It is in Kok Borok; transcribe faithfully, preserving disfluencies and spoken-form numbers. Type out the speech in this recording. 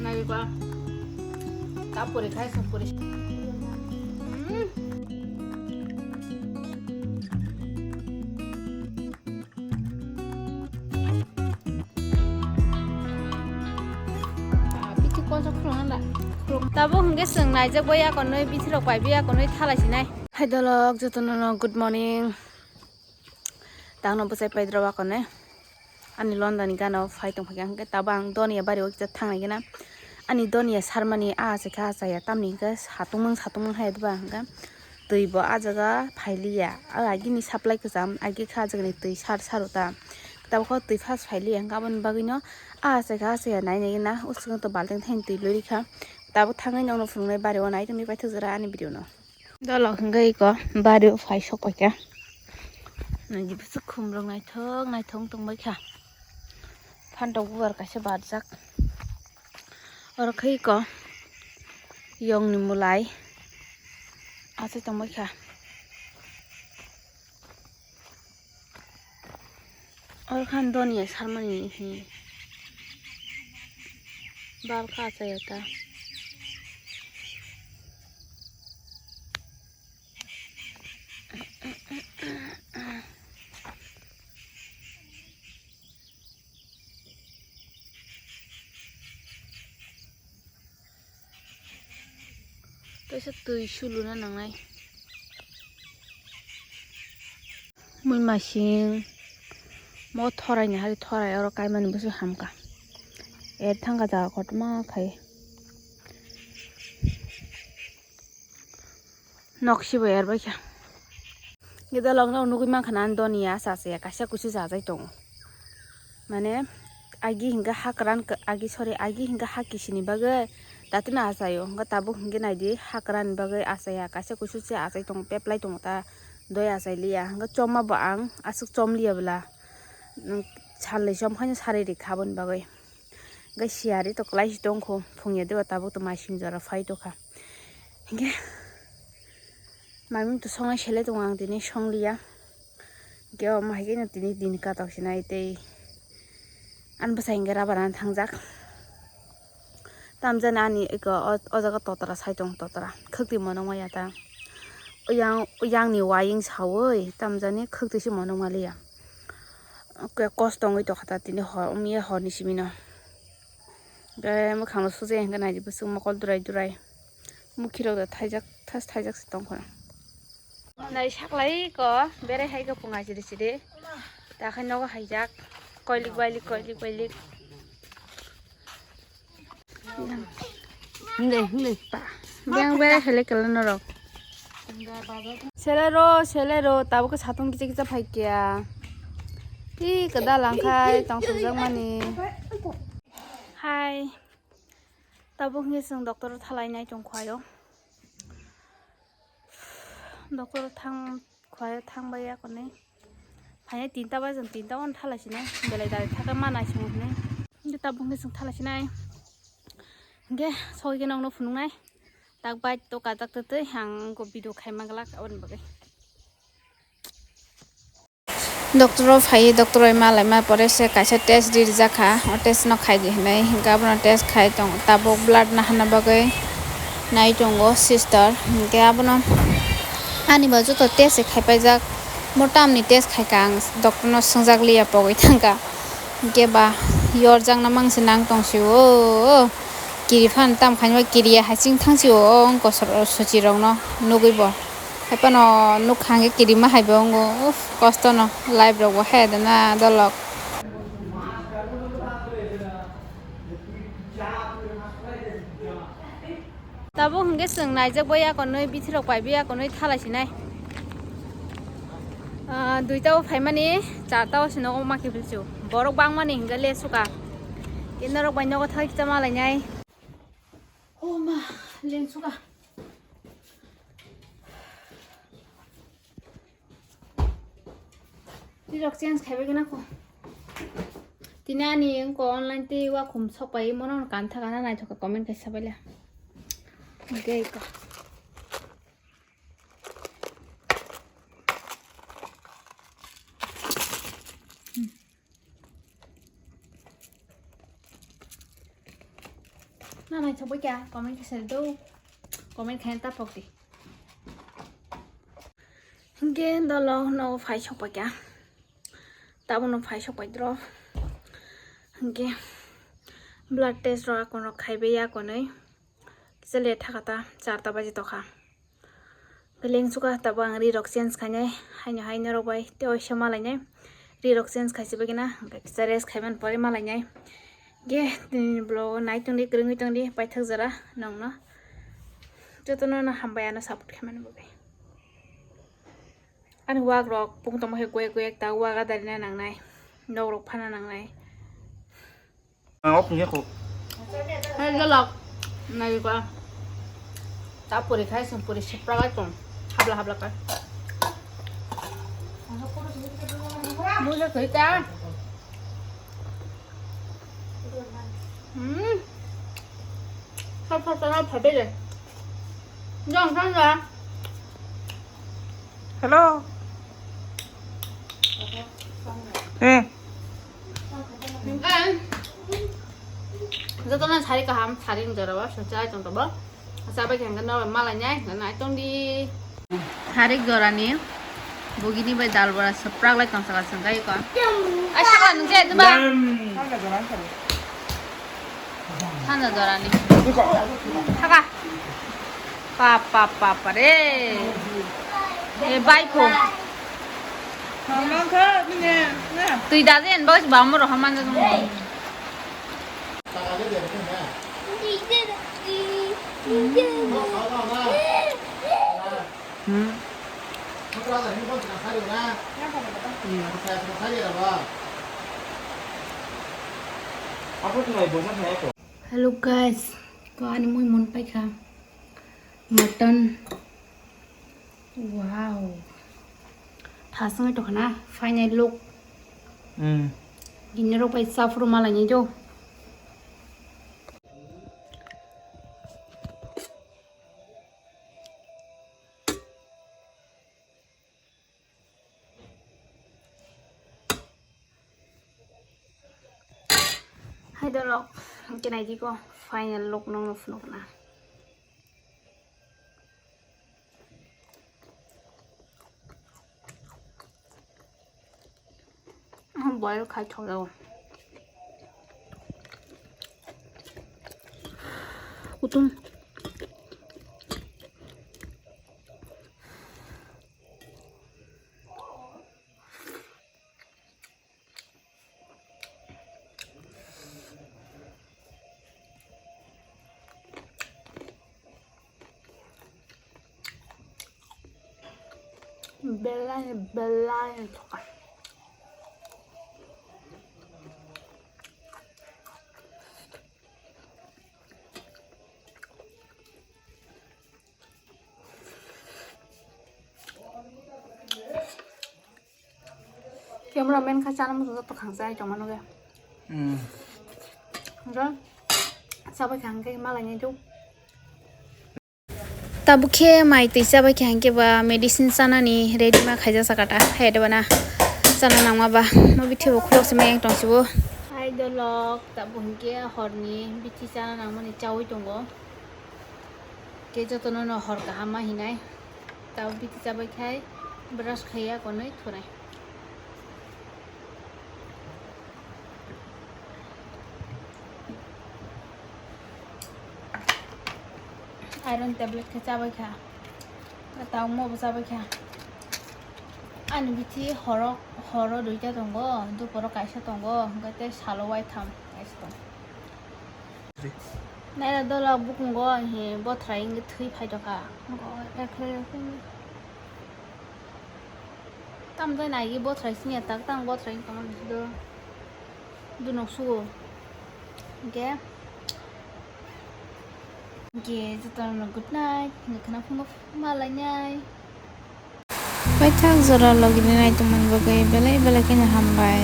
Naiba. Ta pore khai sa pore. Hmm. Tabuk hwnkhe chwng naijak bai yakonwi bithirok bai bai yakonwi thalai sinai. Hai dolok jotono no good morning. Tangno bwchai paidrok akonwi ani London ni gana o phai tongphaikha hwnkhe tabuk ang Donia bari o kisa thangnai gana ani Donia sarmani a achaikha achaya tamni hwnkhe satungmung satungmung hai diba hwnkhe. Twi bo ah jaga phailiya, ah, agini supply kwcham, agi khe ah jagani twi sar saro ta. Tabukhe twi fast phailiya, hwnkhe aboni bagwino ah, achai kha, achai ya, nai nai na, usukno to balting thaini twi lwi rikha. Tabuk thangwi nokno phunuknai bari o nai tongwi paithak jora ani video no. Dolok hwnkhe iko bari o phai sok paikha. Nai bwswk khum rok naithok naithok wng tong baikha. Phantok bubar kaisa barjak. Oro khe iko yongni mulai achai tongbaikha. Oro khan Donia sarmani hi bal kha achai ta. Kaisa twi suluna nangnai. Mui masing mo thorai ni hari thorai oro kaimani bwswk hamkha. Er thangkha jaga kotorma khai. Nok sibo er baikha. Gidalok no nugui mankha na ani Donia acha acha ya kaisa kusu chajai tongo. Mane agi hingke ha kwran agi sorry agi hingke ha kisini bagwi datino achaio hingke tabuk hingke naidi ha kwran ni bagwi achaya kaisa kusu se achai tongo peplai tongo ta doi achai liya hingke choma bo ang aswk chom liya bwla salnwi chom haino sari rikha aboni bagwi hingke siyari to kwlai si tongkho phungya deba tabuk to mai sing jora phai tokha hingke. Mamung to songnai selai tongo ang tini songliya. Hingke omo hai khe no tini din katok sinai tei ani bwsai hingke rubber ani thangjak. Tamjani ani eko o, o jaga totra sai tongo totra khwktwi monok maya ta. Oyang, oyang ni wayeng sawi tamjani khwktwi se monok maliya. Oke kosto wngwi tongkha ta tini hor, omiya horni simi no. Hingke mwkhang no sujai hingke naidi bwswk mokol durai durai. Mukhi rok da thaijak thas thaijak se tongkha. Nai saklai ko berai hai ko punga chiri chiri. Ta khai nogo haijak koilik bailik koilik bailik. Hinde hinde pa. Beng berai hai le kela norok. Selero selero tabuk satung kicha kicha phai kya. Hi kada langkhai tong tong jak mani. Hai. Tabuk hingke chwng doctor o thalai nai tong khaio. Doctor o thang khaio thang bai ya kone. Phainai tinta bai chwng tinta o thalai sinai belai dai thaka ma nai song hinai. Hingke tabuk hingke chwng thalai sinai. Hingke sogwi khe nokno phunuknai. Tak bai to kajak twtwi ang ko video khai ma glak aboni bagwi. Doctor o phai, doctor o ma laima pore se kaisa test rijak kha, o test no khai di hinwi, hingke abono test khai tongo, tabuk blood nahana bagwi nai tongo sister, hingke abono ani bo joto test se khai paijak, mo tamni test khai kha ang doctor no swngjak liya pogwi thang kha, hingke ba yorjak na mang se nang tong si o, kiri phano tam khai ma kiri ya hasing thang si o, o wngkosor o suchi rok no nugui bo. Haiphano nukha hwnkhe kirima hai bo wngo. Uff, kosto no life rok bo hai da na dolok. Tabuk hwnkhe chwng naijak bai yakonwi bithirok bai bai yakonwi thalai sinai. Ah, duita o phaimani charta o se nogo ma khe philchu. Borok bangmani hwnkhe le suka. Norok bai nogo thai kisa ma lainai. Oh ma, leng suka. Tirok change khaibai gana ko. Tini ani wngko online tei wakhum sokpai mono kantha gana naithoka comment kaisa baila. Hingke iko. Na naithok bai kha, comment khe sari do. Comment khaina ta phok di. Hinkhe dolo no phai sok bai kha. Tabuk no phai sok bai dro. Hinkhe blood test rok akon rok khai bai ya konwi. Kisa late thaka ta, charta baji tokha. Beleng suka tabuk ang ri rok change khainai, haino haino rok bai tei oisa malainai. Ri rok change khaisi bagina, hwnkhe kisa rest khaiman pore malainai. Ge, tini vlog o nai tongdi, kwrwngwi tongdi, paithak jora nongno. Jotono no hambai ano support khaimani bagwi. Ani wak rok pung tongma khe kuyek kuyek ta wak adarina nangnai, nok rok phana nangnai. Ang ok nge ko. Hai galak. Nai ko. Ta puri khai sum puri sipra gai tong. Habla habla kai. Musa kai ta. Hmm. Sap sap sap sap bele. Jong jong ya. Hello. Eh. Jotono sari kaham, sari ni jora bo, so chai tong tobo. Chabai khe hwnkhe no malai nai, nai tong di. Sari jora ni, bugini bai dal bora, saprak lai tong saka sengkai ko. Ai saka nung je, tuba. Thanda jora ni. Thaka. Pap, pap, pap, pap, re. E, bai pho. Twi da jen, bos bam ro haman jong. Hmm. Hello guys, ko ani mui mon paikha mutton. Wow. Thasung itu kana final look. Hmm. Gini rok pai safru malai ni jo. Hai dorok, hingke naidi ko final look nongno phunukna. Boil khai thok jago. Kutung. Belai, belai, Camera man kha chana muchung joto khangchai tongmano ge. Hmm. Hwnkhe chabai kha hwnkhe malai nai do. Tabuk khe mai twi chabai kha hwnkhe ba medicine chanani ready ma khaijak sakata. Hai de bana chana nangma ba mo bithi bo khulok se mayang tong sibo. Hai dolok tabuk hwnkhe horni bithi chana nangmani chaui tongo. Khe jotono no hor kaham ma hinai. Tabo bithi chabai khai brush khaiya konwi thunai. Iron tablet khe chabai kha. Tamo bo chabai kha. Ani bithi horo, horo duita tongo, duporo kaisa tongo, hwnkhe tei salo waitham kaisa tongo. Naira dola bukungo he bothrai wngwi thwi phaitokha. Tamjai nai bothrai sini tak tang bothrai wngtongma do. Dunok sugo. Hwnkhe, hwnkhe jotono good night. Hwnkhe khna phungo malainai. Paithak jora logini naitongmani bagwi belai belai kheno hambai.